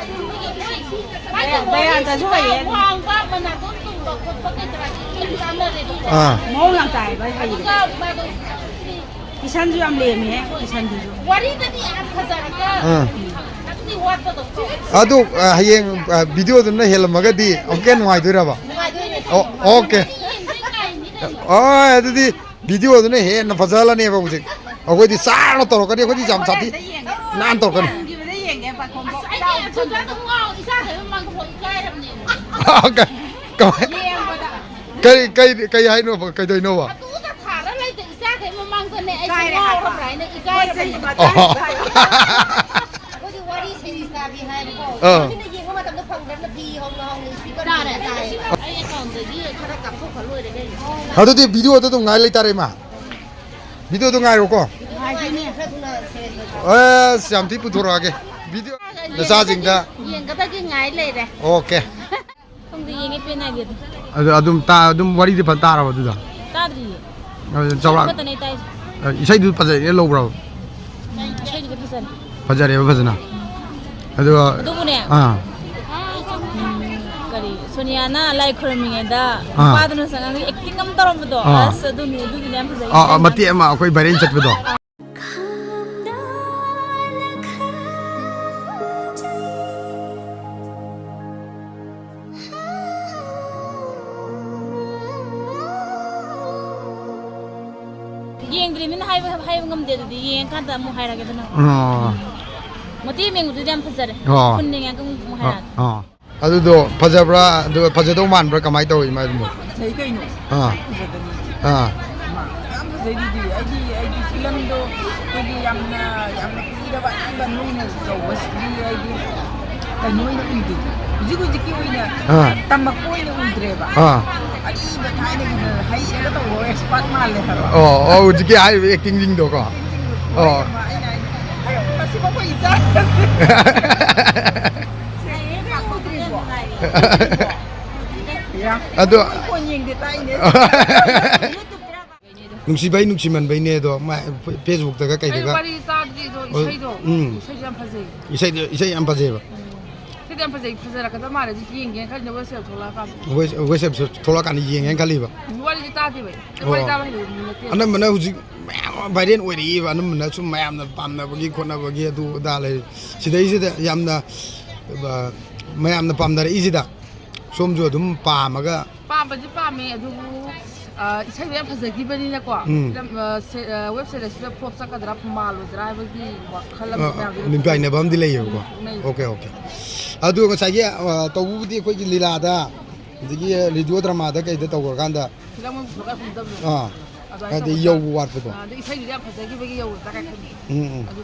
ꯗꯌꯥꯟꯇꯁꯨ ꯍꯩꯌꯦ꯫ ꯋꯥꯡꯕ, ꯃꯅꯥꯇꯣꯟ ꯇꯨꯝꯕ ꯈꯣꯠꯄ ꯀꯩ ꯀꯔꯥꯗꯤ ꯂꯣꯏ ꯆꯥꯟꯅꯔꯦꯕꯀꯣ꯫ ꯑꯥ꯫ ꯃꯑꯣꯡ ꯌꯥꯝ ꯇꯥꯏꯕ, ꯍꯩꯌꯦ꯫ ꯑꯗꯨꯒ ꯃꯥꯗꯣ ꯀꯤꯁꯟꯁꯨ ꯌꯥꯝ ꯂꯦꯝꯃꯦ, ꯀꯤꯁꯟꯗꯨꯁꯨ꯫ ꯋꯥꯔꯤꯗꯗꯤ ꯌꯥꯝ ꯐꯖꯔꯒ ꯑꯥ꯫ ꯈꯤꯇꯪꯗꯤ ꯋꯥꯠꯄꯗꯧ ꯇꯧꯋꯦ꯫ ꯑꯗꯨ, ꯑ, ꯍꯌꯦꯡ, ꯑ, ꯚꯤꯗꯤꯑꯣꯗꯨꯅ ꯍꯦꯜꯂꯝꯃꯒꯗꯤ ꯑꯃꯨꯛꯀ ꯍꯦꯟꯅ ꯅꯨꯡꯉꯥꯏꯗꯣꯏꯔꯕ? ꯅꯨꯡꯉꯥꯏꯗꯣꯏꯅꯦ꯫ ꯑꯣ, ꯑꯣꯀꯦ꯫ ꯌꯦꯡꯗꯣꯏ ꯉꯥꯏꯅꯤ ꯀꯩꯅꯣ꯫ ꯍꯣꯏ, ꯑꯗꯨꯗꯤ ꯚꯤꯗꯤꯑꯣꯗꯨꯅ ꯍꯦꯟꯅ ꯐꯖꯍꯜꯂꯅꯦꯕ ꯍꯧꯖꯤꯛ꯫ ꯑꯩꯈꯣꯏꯗꯤ ꯆꯥꯔꯅ ꯇꯧꯔꯛꯀꯅꯤ, ꯑꯩꯈꯣꯏꯗꯤ ꯌꯥꯝ ꯁꯥꯊꯤ꯫ ꯅꯥꯟꯅ ꯇꯧꯔꯛꯀꯅꯤ꯫ ꯌꯦꯡꯈꯤꯕꯗ ꯌꯦꯡꯒꯦ, ꯄꯥꯈꯣꯝꯕ꯫ ꯑꯁ, ꯑꯩꯗꯤ ꯑꯗꯨꯗ ꯑꯗꯨꯝ ꯉꯥꯎ-, ꯏꯆꯥꯈꯩ ꯃꯃꯥꯡꯗ ꯐꯥꯎ ꯏꯀꯥꯏꯔꯕꯅꯦ꯫ ꯀ-, ꯀꯃꯥꯏ-, ꯌꯦꯡꯕꯗ꯫ ꯀꯔꯤ, ꯀꯔꯤ, ꯀꯔꯤ ꯍꯥꯏꯅꯣꯕ? ꯀꯩꯗꯧꯅꯣꯕ? ꯑꯗꯨꯗ ꯊꯥꯔ ꯂꯩꯗ ꯏꯆꯥꯈꯩ ꯃꯃꯥꯡꯗꯅꯦ ꯑꯩꯁꯦ ꯏꯀꯥꯏꯔꯦ ꯍꯥꯏꯕ꯫ ꯉꯥꯎꯔꯕ꯭ꯔꯥ ꯍꯥꯏꯅ ꯏꯀꯥꯏꯔꯕꯅꯦ꯫ ꯃꯣꯏꯁꯦ ꯃꯇꯥꯡ ꯑꯣ꯫ ꯏꯀꯥꯏ꯫ ꯑꯩꯈꯣꯏꯗꯤ ꯋꯥꯔꯤ ꯁꯦꯔꯤꯁ ꯇꯥꯕꯤ ꯍꯥꯏꯕꯀꯣ꯫ ꯑꯥ꯫ ꯃꯤꯅ ꯌꯦꯡꯕ ꯃꯇꯝꯗ ꯐꯪꯗ꯭ꯔꯕꯅ ꯐꯤ ꯍꯧꯅ ꯍꯧꯅ ꯏꯁꯄꯤꯀꯔ ꯇꯥꯔꯦ꯫ ꯇꯥꯏꯌꯦꯕ꯫ ꯑꯩ ꯑꯦꯀꯥꯎꯟꯗꯒꯤ ꯈꯔ ꯀꯥꯞꯊꯣꯛꯈ꯭ꯔ ꯂꯣꯏꯔꯦ ꯀꯩꯅꯣ꯫ ꯑꯗꯨꯗꯤ ꯚꯤꯗꯤꯑꯣꯗ ꯑꯗꯨꯝ ꯉꯥꯏ ꯂꯩꯇꯥꯔꯦ, ꯏꯃꯥ꯫ ꯚꯤꯗꯤꯑꯣꯗꯣ ꯉꯥꯏꯔꯣꯀꯣ꯫ ꯉꯥꯏꯗꯣꯏꯅꯦ꯫ ꯈꯔ ꯊꯨꯅ ꯁꯦꯔꯦꯁ ꯑꯣꯏꯊꯣꯛꯑꯣ꯫ ꯑꯁ, ꯌꯥꯝ ꯊꯤ ꯄꯨꯊꯣꯔꯛꯑꯒꯦ꯫ ꯚꯤꯗꯤꯑꯣ ꯅꯆꯥꯁꯤꯡꯗ꯫ ꯌꯦꯡꯒꯗꯒꯤ ꯉꯥꯏ ꯂꯩꯔꯦ꯫ ꯑꯣꯀꯦ꯫ ꯈꯪꯗꯦ, ꯌꯦꯡꯉꯦ, ꯄꯦꯟ ꯅꯥꯏꯗꯦ ꯑꯗꯨ꯫ ꯑꯗꯨ ꯑꯗꯨꯝ ꯇꯥ-, ꯑꯗꯨꯝ ꯋꯥꯔꯤꯗꯤ ꯐꯖꯅ ꯇꯥꯔꯕ ꯑꯗꯨꯗ? ꯇꯥꯗ꯭ꯔꯤꯌꯦ꯫ ꯑꯗꯨ ꯆꯥꯎꯔꯥꯛ-, ꯈꯛꯇꯅꯦ ꯑꯩ ꯇꯥꯏꯁꯦ꯫ ꯑ, ꯏꯁꯩꯗꯨ ꯐꯖꯩꯅ ꯂꯧꯕ꯭ꯔꯕ? ꯏꯁꯩꯗꯨꯗꯤ ꯐꯖꯔꯦ꯫ ꯐꯖꯔꯦꯕ ꯐꯖꯅ? ꯑꯗꯨꯒ ꯑꯗꯨꯕꯨꯅꯦ꯫ ꯑꯥ꯫ ꯎꯝ, ꯀꯔꯤ, ꯁꯣꯅꯤꯌꯥꯅ ꯂꯥꯏ ꯈꯣꯏꯔꯝꯃꯤꯉꯩꯗ ꯑꯥ꯫ ꯅꯨꯄꯥꯗꯨꯅ ꯆꯪꯉꯒ ꯑꯦꯛꯇꯤꯡ ꯑꯃ ꯇꯧꯔꯝꯕꯗꯣ꯫ ꯑꯥ꯫ ꯑꯁ, ꯑꯗꯨꯅꯤ, ꯑꯗꯨꯗꯨꯅꯦ ꯌꯥꯝ ꯐꯖꯩ꯫ ꯑꯥ, ꯑꯥ, ꯃꯇꯦꯛ ꯑꯃ ꯑꯩꯈꯣꯏ ꯚꯥꯏꯔꯦꯜ ꯆꯠꯄꯗꯣ꯫ ꯌꯦꯡꯗ꯭ꯔꯤꯃꯤꯅ ꯍꯥꯏꯕ, ꯍꯥꯏꯕ ꯉꯝꯗꯦ꯫ ꯑꯗꯨꯗꯤ ꯌꯦꯡꯉꯀꯥꯟꯗ ꯑꯃꯨꯛ ꯍꯥꯏꯔꯒꯦ ꯑꯗꯨꯅ꯫ ꯑꯣ꯫ ꯃꯇꯦꯛ ꯑꯃ ꯌꯦꯡꯕꯗꯨꯗꯤ ꯌꯥꯝ ꯐꯖꯔꯦ꯫ ꯑꯣ꯫ ꯐꯨꯟ ꯌꯦꯡꯉꯒ ꯑꯃꯨꯛ, ꯑꯃꯨꯛ ꯑꯣ, ꯍꯥꯏꯔꯛꯑꯒꯦ꯫ ꯑꯣ꯫ ꯑꯗꯨꯗꯣ ꯐꯖꯕ꯭ꯔꯥ? ꯑꯗꯨꯒ ꯐꯖꯗꯧ ꯃꯥꯟꯕ꯭ꯔꯥ? ꯀꯃꯥꯏꯅ ꯇꯧꯏ ꯃꯥꯏꯗꯨꯕꯣ? ꯐꯖꯩ ꯀꯩꯅꯣ꯫ ꯑꯥ꯫ ꯐꯖꯕꯅꯤ꯫ ꯑꯥ꯫ ꯃꯥ ꯌꯥꯝ ꯐꯖꯩꯗꯨꯗꯤ꯫ ꯑꯩꯗꯤ, ꯑꯩꯗꯤ ꯐꯤꯂꯝꯗꯣ ꯑꯩꯈꯣꯏꯒꯤ ꯌꯥꯝꯅ, ꯌꯥꯝꯅ ꯀꯨꯏꯔꯕ ꯑꯔꯤꯕ ꯅꯧꯅ ꯇꯧꯕꯁꯤꯗꯤ ꯑꯩꯗꯤ ꯀꯩꯅꯣ ꯑꯣꯏꯅ ꯎꯏꯗꯣꯏꯅꯤ꯫ ꯍꯧꯖꯤꯛ ꯍꯧꯖꯤꯛꯀꯤ ꯑꯣꯏꯅ ꯑꯥ꯫ ꯇꯝꯃꯛꯄ ꯑꯣꯏꯅ ꯎꯗ꯭ꯔꯦꯕ꯫ ꯑꯥ꯫ ꯑꯔꯤꯕ ꯊꯥꯏꯅꯒꯤ ꯍꯩꯔꯒ ꯇꯧꯕ ꯑꯦꯛꯁꯄꯥꯔꯠ ꯃꯥꯜꯂꯦ ꯍꯥꯏꯕ꯫ ꯑꯣ, ꯑꯣ, ꯍꯧꯖꯤꯛꯀꯤ ꯍꯥꯏꯔꯤꯕ ꯑꯦꯛꯇꯤꯡꯁꯤꯡꯗꯣꯀꯣ꯫ ꯑꯣ꯫ ꯑꯩꯅ ꯍꯥꯏꯗꯤ, ꯑꯌꯣ, ꯃꯁꯤꯃꯛ ꯑꯩꯈꯣꯏ ꯏꯆꯥ ꯎꯗ꯭ꯔꯤꯕꯣ? ꯌꯥ꯫ ꯑꯗꯣ ꯐꯣꯟ ꯌꯦꯡꯗꯦ ꯇꯥꯛꯏꯅꯦ꯫ ꯅꯨꯡꯁꯤꯕꯩ ꯅꯨꯡꯁꯤꯃꯟꯕꯩꯅꯦ ꯑꯗꯣ, ꯃꯥ ꯐꯦꯁꯕꯨꯛꯇꯒ ꯑꯩ ꯀꯩꯗꯒ꯫ ꯋꯥꯔꯤ ꯇꯥꯗ꯭ꯔꯤꯗꯣ, ꯑꯣ, ꯏꯁꯩꯗꯣ꯫ ꯎꯝ꯫ ꯏꯁꯩꯗꯣ ꯌꯥꯝ ꯐꯖꯩ꯫ ꯏꯁꯩꯗꯣ, ꯏꯁꯩ ꯌꯥꯝ ꯐꯖꯩꯑꯕ꯫ ꯎꯝ꯫ ꯁꯤꯗꯤ ꯌꯥꯝ ꯐꯖꯩ, ꯐꯖꯔꯛꯀꯗꯕ ꯃꯥꯜꯂꯦ꯫ ꯑꯗꯨ ꯌꯦꯡꯒꯦꯅ ꯈꯜꯂꯤꯅꯦ, ꯋꯦꯕꯁꯥꯏꯠ ꯊꯣꯛꯂꯛꯑꯀꯥꯟꯗ꯫ ꯋꯦꯕꯁꯥꯏꯠꯁꯦ ꯊꯣꯛꯂꯛꯀꯥꯟꯗ ꯌꯦꯡꯒꯦꯅ ꯈꯜꯂꯤꯕ꯫ ꯋꯥꯔꯤꯗꯤ ꯇꯥꯗꯦꯕ ꯑꯩ꯫ ꯑꯣ꯫ ꯋꯥꯔꯤ ꯇꯥꯕ ꯍꯩꯕ ꯃꯤ ꯅꯠꯇꯦ꯫ ꯑꯅꯝꯕꯅ ꯍꯧꯖꯤꯛ ꯃꯌꯥꯝ ꯑꯃ ꯚꯥꯏꯔꯦꯜ ꯑꯣꯏꯔꯛꯏꯕ, ꯑꯅꯝꯕꯅ ꯁꯨꯝ ꯃꯌꯥꯝꯅ ꯄꯥꯝꯅꯕꯒꯤ ꯈꯣꯠꯅꯕꯒꯤ ꯑꯗꯨ ꯑꯗꯥ ꯂꯩ꯫ ꯁꯤꯗꯩꯁꯤꯗ ꯌꯥꯝꯅ ꯑ, ꯃꯌꯥꯝꯅ ꯄꯥꯝꯅꯔꯛꯏꯁꯤꯗ ꯁꯣꯝꯁꯨ ꯑꯗꯨꯝ ꯄꯥꯝꯃꯒ꯫ ꯄꯥꯝꯕꯗꯤ ꯄꯥꯝꯃꯦ, ꯑꯗꯨꯕꯨ ꯑ, ꯏꯁꯩꯗꯣ ꯌꯥꯝ ꯐꯖꯈꯤꯕꯅꯤꯅꯀꯣ꯫ ꯎꯝ꯫ ꯐꯤꯂꯝ, ꯑ, ꯁꯦ-, ꯑ, ꯋꯦꯕꯁꯥꯏꯠ ꯑꯁꯤꯗ ꯐ꯭ꯂꯣꯞ ꯆꯠꯀꯗ꯭ꯔꯥ, ꯃꯥꯜꯂꯣꯏꯗ꯭ꯔꯥ ꯍꯥꯏꯕꯒꯤ ꯋꯥꯈꯜ ꯑꯃ ꯑ, ꯃꯌꯥꯝꯁꯦ ꯃꯤꯄꯥꯏꯅꯕ ꯑꯃꯗꯤ ꯂꯩꯌꯦꯕꯀꯣ꯫ ꯂꯩ꯫ Okay, okay. ꯑꯗꯨ ꯉꯁꯥꯏꯒꯤ ꯑ, ꯇꯧꯕꯕꯨꯗꯤ ꯑꯩꯈꯣꯏꯒꯤ ꯂꯤꯂꯥꯗ, ꯑꯗꯒꯤ ꯔꯦꯗꯤꯑꯣ ꯗ꯭ꯔꯃꯥꯗ ꯀꯩꯗ ꯇꯧꯈ꯭ꯔꯀꯥꯟꯗ, ꯐꯤꯂꯝ ꯑꯃ ꯄꯨꯊꯣꯛꯑꯒ ꯐꯪꯗꯕꯗꯣ꯫ ꯑꯥ, ꯑꯗꯨꯃꯥꯏꯅ ꯍꯥꯏꯗꯤ ꯇꯧꯕꯗ ꯌꯧꯕ ꯋꯥꯠꯄꯗꯣ꯫ ꯑ, ꯑꯗꯩ ꯏꯁꯩꯗꯨꯗꯤ ꯌꯥꯝ ꯐꯖꯈꯤꯕꯒꯤ ꯌꯧꯕ ꯇꯥꯔꯦ ꯈꯜꯂꯤ꯫ ꯎꯝ, ꯎꯝ꯫ ꯑꯗꯨ